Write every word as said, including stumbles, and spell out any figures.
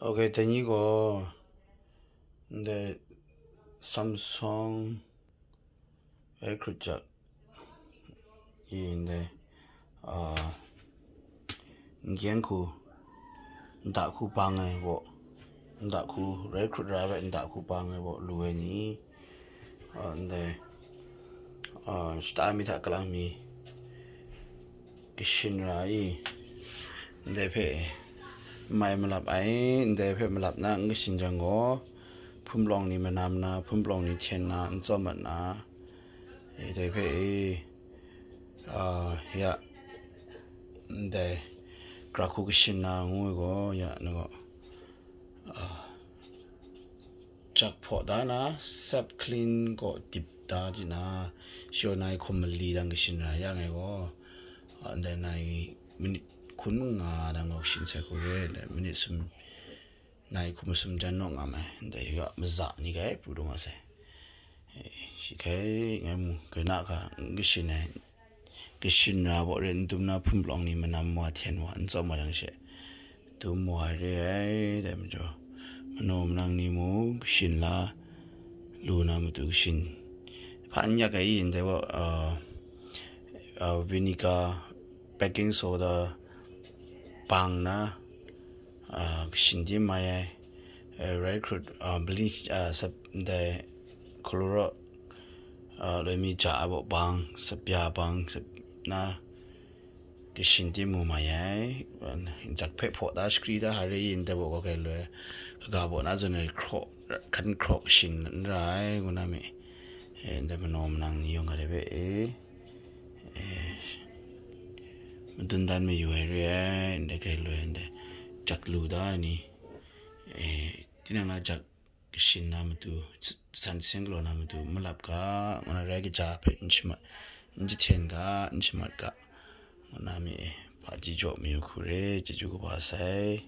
Ok, dai ni gaw ndai Samsung Recruit jak i ndai, ah, n-gyeng hku, nda hku bang ai baw, nda hku, Recruit ra ai hpe nda hku bang ai baw lu ai ni, ah, ndai, ah, shata mi hta kalang mi kashin ra i, ndai hpe mai malap ai, ndai hpe malap na n kashin jang gaw, hpun palawng ni manam na, hpun palawng ni hten na, n tsawm mat na, e, dai hpe e, ah, ya, ndai, kra hku kashin na ngu ai gaw, ya, na gaw, ah, jak hpaw da na, sap clean gaw dip da di na, shi gaw nai hkum mali dang kashin ra yang ai gaw, ah, ndai nai minit hkun nga dang gaw kashin sai hku re, ndai minit sum, nai hkum masum jan naw nga mai, ndai ya maza ni kai pru dung a sai. Eh, shi kai ngai mu, kai na ka, n kashin ai, kashin ra baw re, n dum na hpun palawng ni manam wa hten wa, n tsawm wa yang she, dum wa ai re ai, dai majaw, manaw manang ni mu, kashin la, lu na matu kashin, hpa n yak ai i, ndai baw, ah, ah, vinegar, baking soda, bang na, ah, kashin di mai ai, eh, Recruit, ah, bleach, ah, sap, ndai, Clorox, ah, loi mi ja ai baw bang, sapya bang, sap na, kashin di mu mai ai, jak hpe hpaw da shakri da hare yin dai baw gaw kai loi, kaga baw na zawn ai hkraw, hkan hkraw kashin n ra ai, ngu na mi, eh, ndai manaw manang ni yawng ga de hpe, eh, eh, madun dan mayu ai re ai, ndai kai loi ndai, jak lu da ai ni, eh, tinang na jak kashin na matu, s-, san seng galaw na matu, malap ga, ngu na rai kaja hpe n shamat, n jahten ga, n shamat ga, ngu na mi, hpaji jaw mayu hku re, chyeju kaba sai.